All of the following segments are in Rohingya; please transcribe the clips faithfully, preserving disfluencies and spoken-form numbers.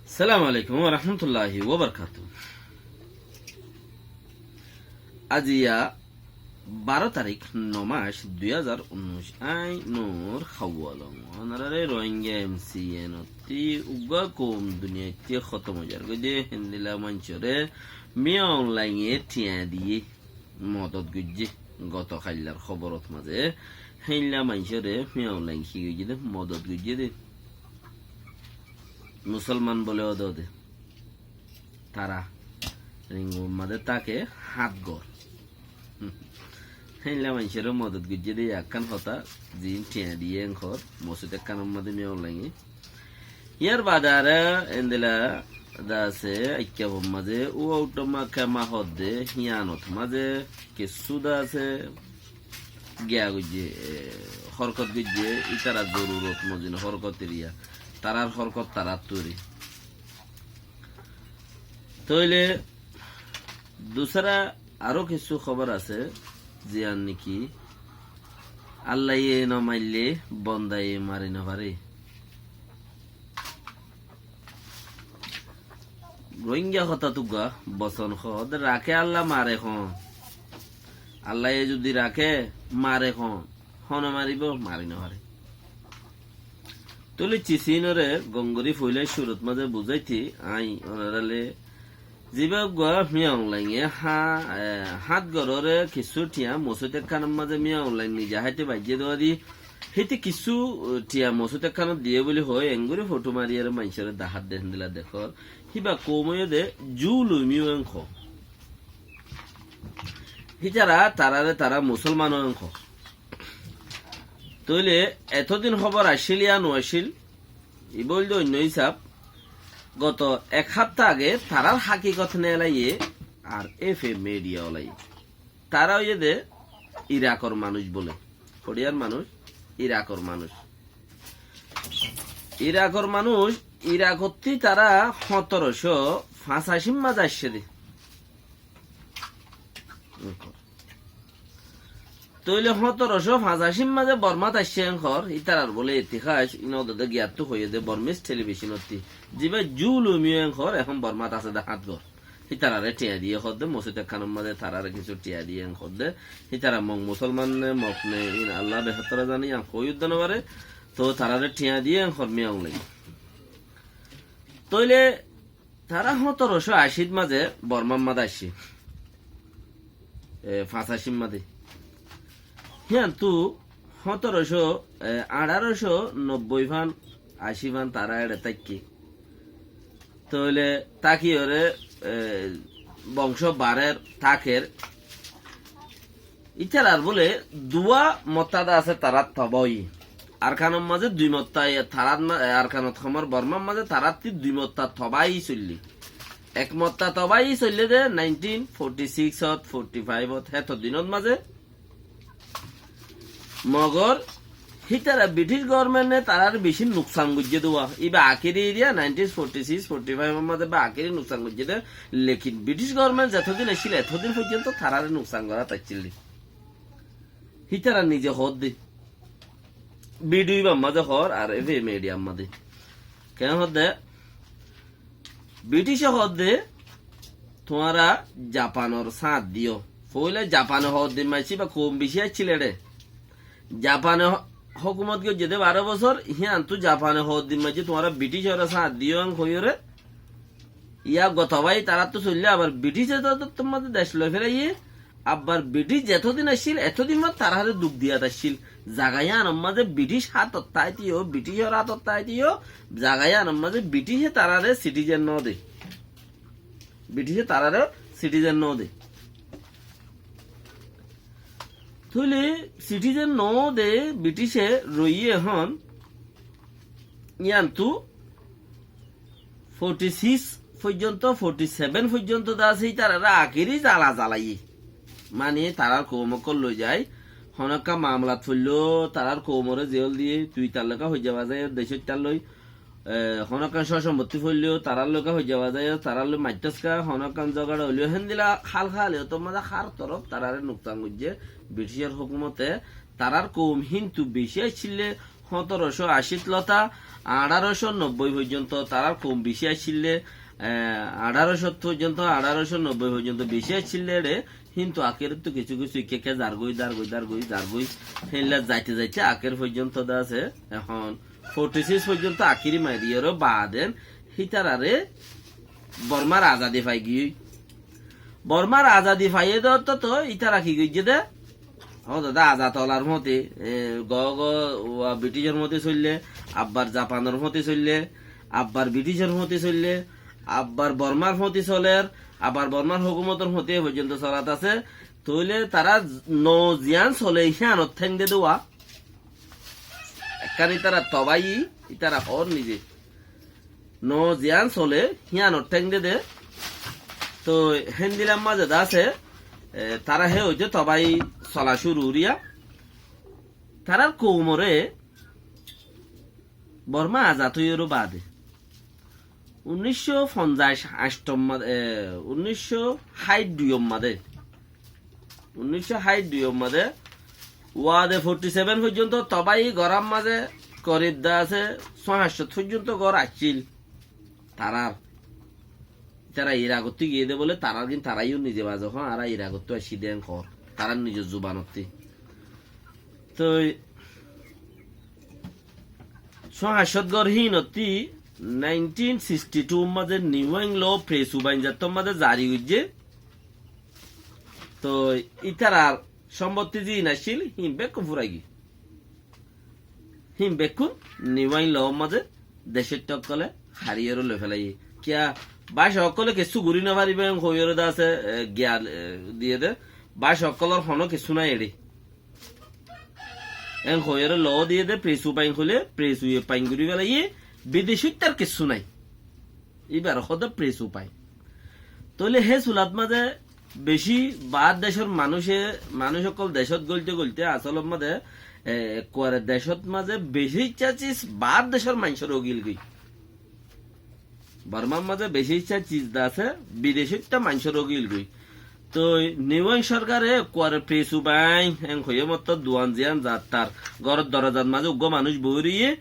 Assalamu alaikum wa rahmatullahi wa barakatuhu. Aijja baró tarík, no mac, dui házar unnúic. Añí Nur Hawalong. Ónoraré Rohingya M C N ottí uggúa koum duniyaittí hótom ói zargói dé héndilla maincóre Miya Online e thiañ diyé modot goijjé. Goto haillar hóborot mazé héndilla maincóre Miya Online ki goijjé dé, modot goijjé dé. Musolman bóle ódode. Tará Ringu mazé táke hát gór. Héndilla maincóre modot goijjé dé ekkán hotá, ziín thiañ diyé enkor, mosóit ekkánor mazé Miya Online e. Yar baade aró endilla de asé, Aikkafor mazé, Uautama Kema hoódde, híyanot mazé kessú de asé, giya goijjé, e, hórkot goijjé, ítara zorurot mozin hórkot eriya, tarár hórkot tarár turi. Tóile dusára aró kissú hóbor asé, ziyán niki Allaye no maille bondaye mari no fare. Rohingya hotát uggúa bosón hoó de, raké Allah mare hoón. Allaye zodi raké mare hoón, hone maribó, mari no fare. Tóile cisínoré gom gorí foila cúrut mazé buzáiti añí ónoráre, zibá uggúa Miya Online e há-, e, hát goróre kissú thiañ mosóit ekkánor mazé Miya Online nize háite baijjé dé uwá di, híte kissú, e, thiañ mosóit ekkánot diyé buli hoói, engorí fothó mariyóre maincóre dahár dé héndilla dekór, híba koum óiye dé zulumi enkor. Hítara, taráre tará musolman enkor. Tóile etódin hóbor accíl ya no accíl, ibá óilde oinno hísab. Goto ek háfta age tarár hákikot neelaiye R F A midiya olaye. Tará óiye dé Irakor manúic bóle. Hoçiyar manúic? Irakor manúic. Irakor manúic, Irakottí tará hóñtoro cót fañsacír mazé aiccé dé. Tóile hóñtoro cót fañsacír mazé Bormát aiccé enkor, ítarar bóle itihas, iín ódode giyattú hoiyé dé Bormís telibicónottí. Zibá zulumi enkor, ehón Bormát asé dé hát gór. Ítararé thiañ diyé hoódde, mosóit ekkánor mazé taráre kissú thiañ diyé enkor dé. Ítara Mog musolman né, Mog né, iín Allah behétor zane, yián hoói uddá no fare. Toóu taráre thiañ diyé enkor Miya Online. Tóile tará hóñtoro cót acít mazé Bormár mazé aiccé. E, fañsacír mazé. Híyantu hóñtoro cót, e, añçáro cót nobbói fán, ací fán tará eçe táikke. Tóile tákiyóre, e, bongcó barer, táker. Ítarar bóle duwá motta de asé tarár tobái. Arkanor mazé dui motta, e, tarár ma-, e, Arkanot homor Bormár mazé tarátti dui motta tobái soille. Ek motta tobái soille dé nineteen forty six ot, forty five ot, héto dinot mazé. Mogor hítara British government e tarare beci nuksan goijjé dé uwá. Íba akéri eriya nineteen forty six forty five or mazé íba akéri nuksan goijjé dé. Lekin British government zetodin accíl, etodin foijjonto tarare nuksan gorát accíl dé. Hítara nize hoódde. Video íbar mazé hoór ar F A media r mazé. Keén hoódde? British e hoódde, tuáñra Japanor sáñt diyó. Foóila Japane hoódde maiccí íba koum beci accíl eçé. Japane ho-, hókumot goijjé dé baró bosór, híyantu Japane hoódde maiccí tuáñra British ore sáñt diyó en hoiyóre. Yá goto bái taráttu soillé abar British e to, to, to mazé dec loi félaiyé. Abar British zetodin accíl, etodin mazé tarare duk diyat accíl. Zaga yíanor mazé British hátot táite yó, British or hátot táite yó, zaga yíanor mazé British e tarare citizen no de. British e tarare citizen no de. Tóile citizen no de British e roiyé ehón yíantu forty six foijjonto, forty seven foijjonto de asé, ítarare akéri zala zalaiyé. Mani, tarár koum ókkol loi zai, honó ekkán mamlat foilló, tarár koumoré zeyól diyé, tui tar loiká hoijja bazai, decóttar loi, e, honó ekkán sósombottí foilló, tarár loiká hoijja bazai, tarár loi maittóská, honó ekkán zogaça óileó, héndilla hál hál, etór mazé hár torof tarare nuksan goijjé, Britishor hókumote, tarár koum híntu beci accíl dé, Hóñtorocó acít lóta añçárocó nobbói foijjonto tarár koum bicí accíl dé, e, añçárocó foijjonto, añçárocó nobbói foijjonto bicí accíl dé, híntu akérottú kissú kissú ikká ikká zargói, zargói, zargói, zargói. Héilla zaite zaite akér foijjonto de asé, ehón forti six foijjonto akéri mairiyóre baade hítararé Bormár azadi fai giyói. Bormár azadi faiyé dé ottót ítara ki goijjé dé? Ó dada, azad ólar fúañti, e, go go, ua, Briticor fúañti soillé, abbar Japanor fúañti soillé, abbar Briticor fúañti soillé, abbar Bormár fúañti solér, abbar Bormár hókumotor fúañti e foijjonto solat asé. Tóile tará no ziyán sole híyanot théng dé dé ua. Ekkán ítara tobáyi, ítara hoór nize. No ziyán sole híyanot théng dé dé. Toi héndilla mazé de asé, e, tará hé óite tobáyi sola cúru goríya. Tarár koumoré Bormá azad óiyoré baade unnícco fonzaic añctor mazé, e, unnícco háit duiyot mazé, unnícco háit duiyot mazé, uade forti seven foijjonto tobáyi gorár mazé korib de asé só háñccot foijjonto gor accíl tarár. Ítara Irakottú giyé dé bóle, tarár gín tará yó nize mazé hoó, añára Irakottú aiccí dé en hoór, tarár nizor zubanottí. Toi só háñccot gor híinottí nineteen sixty two mazé Niuáin Lo Press Ubain zettót mazé zari goijjé. Toi ítarar sombottí ziín accíl, híin bekkún furai giyé. Híin bekkún Niuáin Lo mazé decóitta ókkolé hariyóre loi félaiyé. Kiyá, báca ókkolé kessú gorí nofaribó, en hoiyóre de asé, e, giyan, e, diyé dé. Báca ókkolór honó kessú nái eçé. En hoiyóre lo diyé dé, Press Ubain hoilé, Press Ubain gorí félaiyé, bidecóittar kessú nái. Íbaré hoó dé Press Ubain. Tóile hé sulat mazé bicí baár decór manúice, manúic ókkol decót góilte góilte asólot mazé, e, ekkuare decót mazé bicí icca cis baár decór maincór ógil goi. Bormár mazé bicí icca cis de asé, bidecóitta maincór ógil goi. Toi Niuáin sorkare ekkuare Press Ubain en hoiyé mottór duan ziyán zattar, góror dorozat mazé uggúa manúic boói roiyé,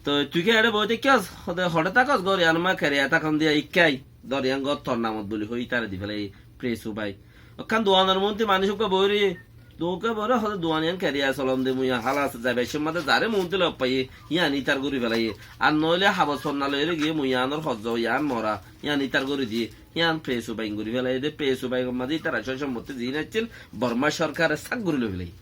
toi tui ki eçé boói táikkas, hoçé, hoçé tákos, gór yián mazé keriya tákon diya ikká, dór yián gór tor namot buli hoói ítare di félaiyé Press Ubain. Ekkán duanor muúntu manúic uggúa boói roiyé, duan uggúa boói roiyé, hoçé duan yián keriya solon de, mui yián hálas zaibar cómot mazé zaré muúntu loi faiyé, yián ítar gorí félaiyé. Ar noóile habos fonna loiyóre giyé mui yiánor hozzo, yián mora, yián ítar gorí diyé, yián Press Ubain gorí félaiyé dé, Press Ubainor mazé ítarar só sombottí ziín accíl, Bormá sorkare sák gorí loi félaiyé.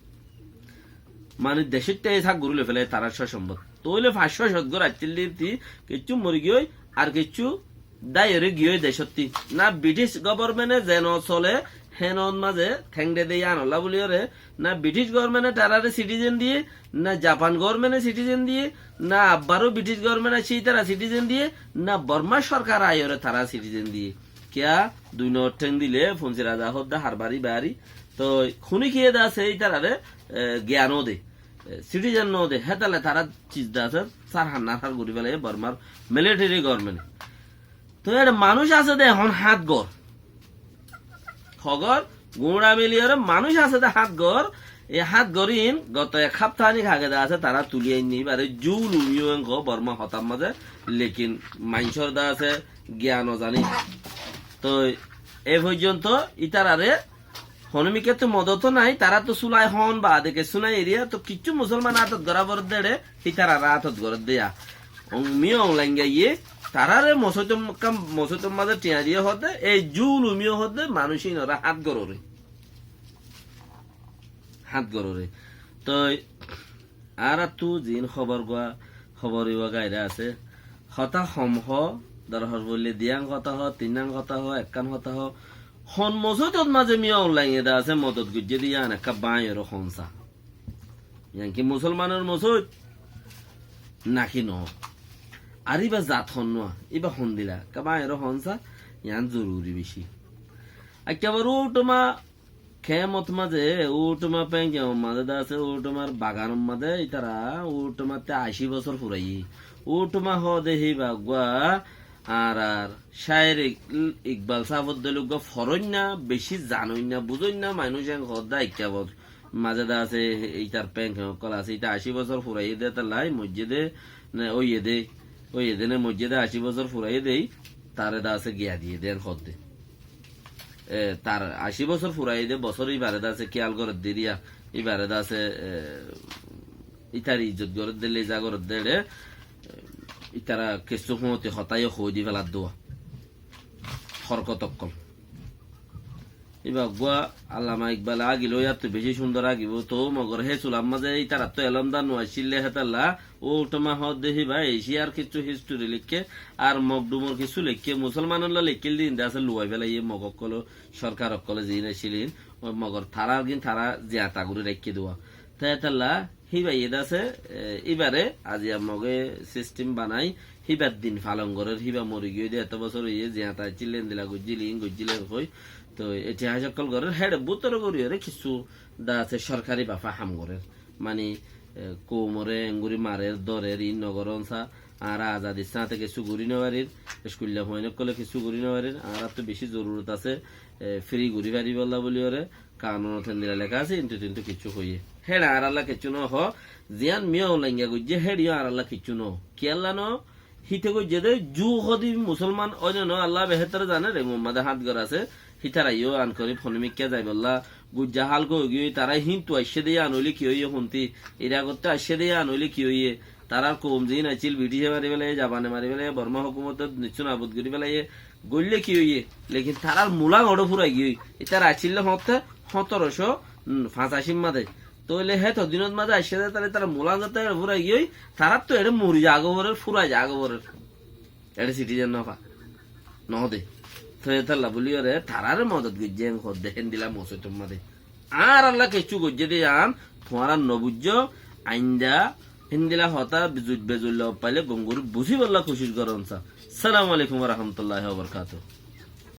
Mani decóitta sák gorí loi félaiyé tarár só sombot. Tóile fañs só cót gór accíl dé, kiccú mori giyói, ar kiccú dáiyoré giyói decótti. Na British government e zen sole, hénot mazé théng de dé yiánolla buliyóre, na British government e taráre citizen diyé, na Japan government e citizen diyé, na abbaró British government aiccé ítara citizen diyé, na Bormá sorkar aiyóre tará citizen diyé. Kiyá, dui noór théng dilé, funsir aza hoódde harbari bari. Toi huni kiyé de asé ítararé, e, giyan no de, e, citizen no de, hétolla tará cis de asé, sárhar nárhar gorí félaiyé Bormár military government e. Toi eçé manúic asé dé ehón hát gór. Hogór, guñça miliyóre manúic asé dé hát gór, e hát gór ín goto ek háptahánik age de asé tará tuli ainné, íbaré zulumi en hoó Bormá hotár mazé, lekin maincór de asé giyan no zani. Toi e foijjonto ítararé honó mikká to modot nái, tará to sulai hon baade kessú nái eriya, to kiccú musolman átot gorá foredde eçé, hítarar átot goredde ya. Ong Min Aung Hlaing ye taráre mosóitom, mosóitom mazé thiañ diyé hoódde, e zulumi hoódde, manúic ínoré hát goróre. Hát goróre. Toi añárattú ziín hóbor gua, hóbor iwa gairá asé. Hotá hom hoó, dorhor foillé diyang hotá hoó, tinnang hotá hoó, ekkán hotá hoó. Hon mosóitot mazé Min Aung Hlaing e de asé modot goijjé dé yián ekká báñiyoré hon sa. Yián ki musolmanor mosóit? Naki noó? Ar íba zat honnúa, íba hondila? Ekká báñiyoré hon sa, yián zoruri bicí. Ekkebar uthuma kemot mazé, uthuma peñkemot mazé de asé, uthumar baganot mazé, ítara uthumattú ací bosór furaiyé. Uthuma hoó de híba uggúa añárar cáir Ik-, Ikbal sáfor dóilla uggúa foróinna, bicí zanoinna, buzóinna, manúic en hoó de ekkebar. mazé de asé, ítar féng féng ókkol asé, íta ací bosór furaiyé dé, étalla moijjé dé, ne óiye dé, óiye dé ne moijjé dé, ací bosór furaiyé dé, taré de asé giya diyé dé, en hoódde. E, tar ací bosór furaiyé dé, bosór íbaré de asé kiyal gorédde eriya, íbaré de asé, e, ítar izzot gorédde, leza gorédde, eçé, e, ítara kessú hoóñti hotá yó hoói di féladde. Horkot ókkol. Íba uggúa Allama Ikbal agiló yáttu bicí cúndor agibó. Toóu Mogor hé sulam mazé ítarattú elóm dán no accíl dé hétalla, ó uthóma hoódde híba Eciyar kissú histori leikké, ar Mog dhumor kissú leikké, Musolmanolla leikkél dé inde asé luwai félaiyé Mog ókkoló, sorkar ókkolé ziín accíl ín, ó Mogor tarár gín tará ziyata gorí raikké dé uwá. Te hétalla híba iyé de asé, e, íbaré aziya Moge sistem banai, híbar din falon gorér, híba mori giyói de eto bosór óiye, ziyata accíl endilla goijjíl, iín goijjíl en hoi. Toi itihas ókkol gorér, héçe bútore goríyoré kissú de asé sorkari bafe ham gorér. Mani, e, koumoré engorí marer, dórer, iín no gorón sa, añára azadir sáñte kissú gorí no farir, eskuilla fuain ókkolé kissú gorí no farir, añárattú bicí zorurot asé, e, firi gorí faribólla bóliyoré, kanunot endilla leká asé, intu tintu kiccú hoiyé. Héçe añáralla kiccú no hoó, ziyán Miya Ulainga goijjé, héçe yó añáralla kiccú no hoó. Kiyólla no hoó? Híte goijjé dé, zú hodi Musolman óine no, Alla behétor zane, re Muhammode hát gor asé, hítara yó an korib honomikká zaibolla, gujja hálka óigiyoi, tará híntu aiccé dé yían óile ki óiye, honti Irakottú aiccé dé yían óile ki óiye, tarár koum ziín accíl, Britice mari félaiyé, Japane mari félaiyé, Borma hókumote nissú nabud gorí félaiyé, goillé ki óiye? Lekin tarár mulán oçé furai giyói. Ítara accíl dé hoñtte, hóñtoro cót, um, fañsacír mazé. Tóile héto dinot mazé aiccé dé, tóile tarár mulán zatte eçé furai giyói, taráttu eçé mori zagói forer, furai zagói forer. Eçé citizen no fa. No dé. Tói étalla bóliyoré, taráre modot goijjé en hoódde, héndilla mosoitor mazé. Añáralla kiccú goijjé dé yían, tuáñra no buijjó, ainda, héndilla hotá bezul-, bezulla faile gom gorí buzíbolla kucíc gorón sa. Assalamu alaikum wa rahmatullahi wa barakatuhu.